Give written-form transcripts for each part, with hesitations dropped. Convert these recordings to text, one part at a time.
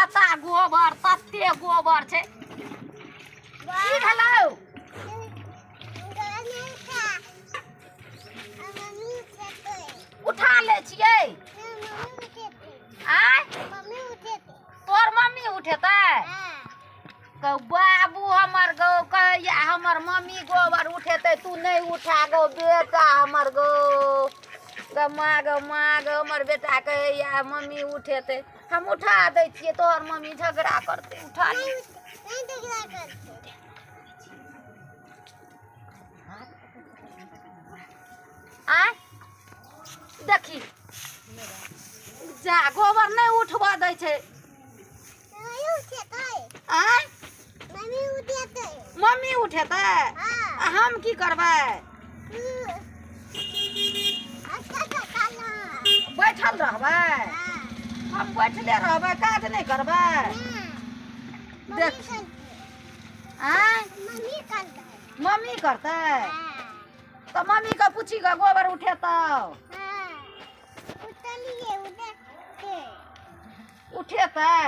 पोता गोबर तते गोबर छै। की भेलौ? उठा लै छियै। आय तोर मम्मी उठेतै? बाबू हमर गो कहैया हमर मम्मी गोबर उठेतै, तू नहि उठा गो बेटा हमर गो। गो माँ गो माँ गो हमर बेटा कहैया मम्मी उठेतै, हम उठा दै छियै, तोहर मम्मी झगड़ा करतै। उठा ले। आय देखी जा गोबर नहि उठबऽ दै छै। आय मम्मी उठेतै आ हम की करबै? बैठल रहबै? हम बैठले रहबै, काज नहि करबै? देख आय मम्मी करतै तऽ मम्मी के पूछी कऽ गोबर उठेतौ? उठेतै?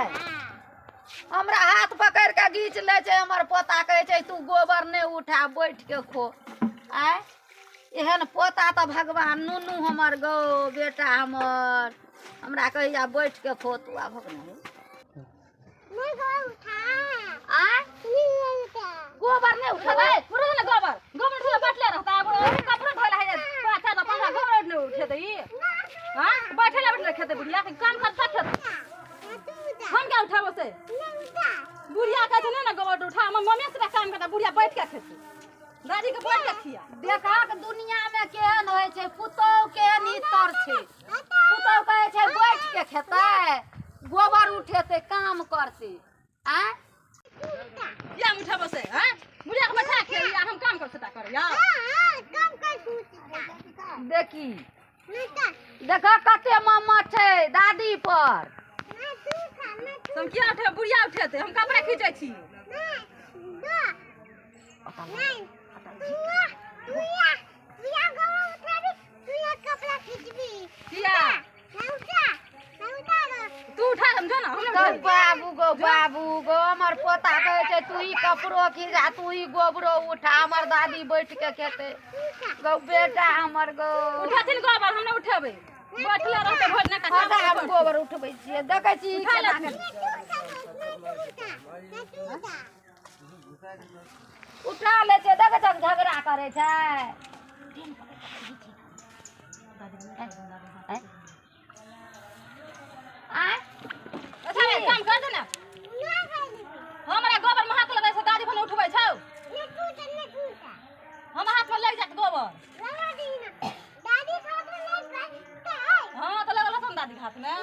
हमरा हाथ पकड़ि कऽ घीच लै छै हमर पोता, कहै छै तू गोबर नहि उठा, बैठ के खो। आय एहन पोता तऽ भगवान नुनू हमर गौ बेटा हमर, हमरा कहैया बैठ के खो तू। आबक नहि आय गोबर नहि उठेबै? गोबर गोबर उठेबै बैठले रहता, कपड़ो धोला है 5 15 गोबर नहि उठेतै ई। हां बैठले बैठले खेतै बुढ़िया, काम करता खेतै, हम क्या उठाबो से? बुढ़िया कहै छै नहि ने गोबर उठा, हमर मम्मी से काम करता, बुढ़िया बैठ के खेतै, दादी के बैठ के खिया। देखा दुनिया में केहन होइ छै, पुतोहु केहन इतर छै। पुतोहु कहै छै बैठ के खेतै, गोबर उठेतै, काम करतै। आँय किया उठाबो से? हां बुढ़िया के बैठा के हम काम कर सकता करैया। देखी देखा कते मामा छै दादी पर। हम किया उठे? बुढ़िया उठेतै, हम कपड़ा खींचै छी। तू उठा समझो ना। बाबू गो बाबू गो हमर पोता कहै छै तू ही कपड़ो खींचा, तू ही गोबरो उठा, हमर दादी बैठ के खेतै। गो बेटा हमर गो उठेथिन गोबर, हम नहि उठेबै, बैठले रहतै भरि दिन। हम गोबर उठबै छियै, देखै छी उठा लै छै, देखै छ झगड़ा करै छै। अच्छा काम कर दे ना, हमरा गोबर महक लगै छै, दादी भने उठबै छौ, हम हाथ में लागि जात गोबर। हाँ तो लगल होतौ दादी हाथ में।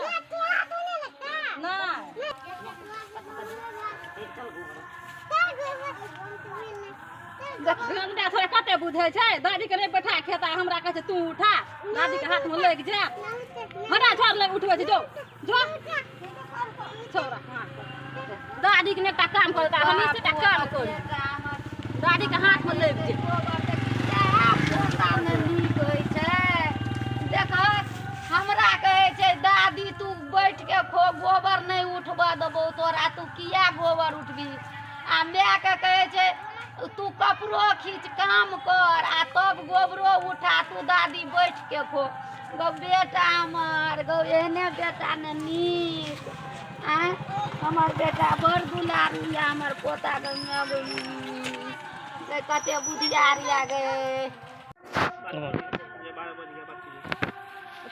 नहीं थोड़ा कते बुझै छै, दादी के नहि बैठा खेता, हमरा कहै छै तू उठा, दादी के हाथ में लागि जायत। हटा छोड़ लग उठबै छै, जो जो छोड़ा। दादी के एकटा काम करता, हम एकटा काम करी, दादी के हाथ में लागि जायत। देख हमरा कहै छै दादी तू बैठ के खो, गोबर नहि उठबऽ देबौ तोरा, तू किया गोबर उठबी? आ मायके कहै छै तू कपड़ो खींच, काम कर, आ तब गोबरो उठा, तू दादी बैठ के खो। गो बेटा हमर गो एहने बेटा ने नीक। आँय हमर बेटा बड़ दुलारू यऽ, हमर पोता गो कते बुधियार यऽ गे।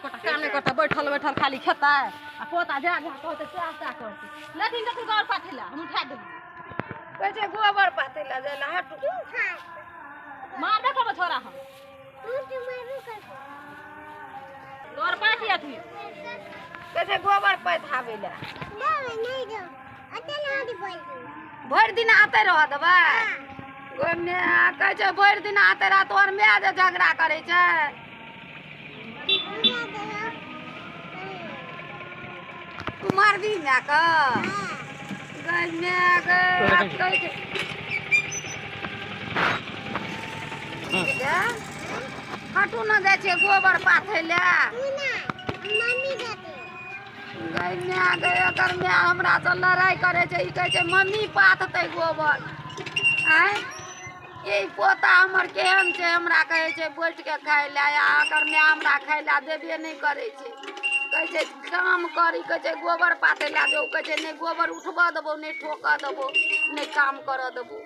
काम नहि करता, बैठल बैठल खाली खेतै, आ पोता जा जा कहतै सएह सएह करतै। लेकिन जखन गोबर पाथै लए हम उठा देलियै, कहै छै गोबर पाथै लए जाइ लए। हटू मारबे करबो छोरा हम, गोबर पाथी अथी कहै छै गोबर पाथाबै लए। भरि दिन आते रह देबै? कहै छै भरि दिन आते रह, तोहर माय जे झगड़ा करै छै। तू मारबी मायके? गै माय गै कहै छै हटू न जाइ छै गोबर पाथै लए। गै माय गै, एकर माय हमरासँ लड़ाइ करै छै। ई कहै छै मम्मी पाथतै गोबर। आँय, ई पोता हमर केहन छै, हमरा कहै छै बैठ के खाय लए, आ एकर माय हमरा खाय लए देबे नहि करै छै। कहै छै काम कर, ई कहै छै गोबर पाथै लए दे। ओ कहै छै नहि गोबर उठबऽ देबौ, नहि ठोकऽ देबौ, नहि काम करऽ देबौ।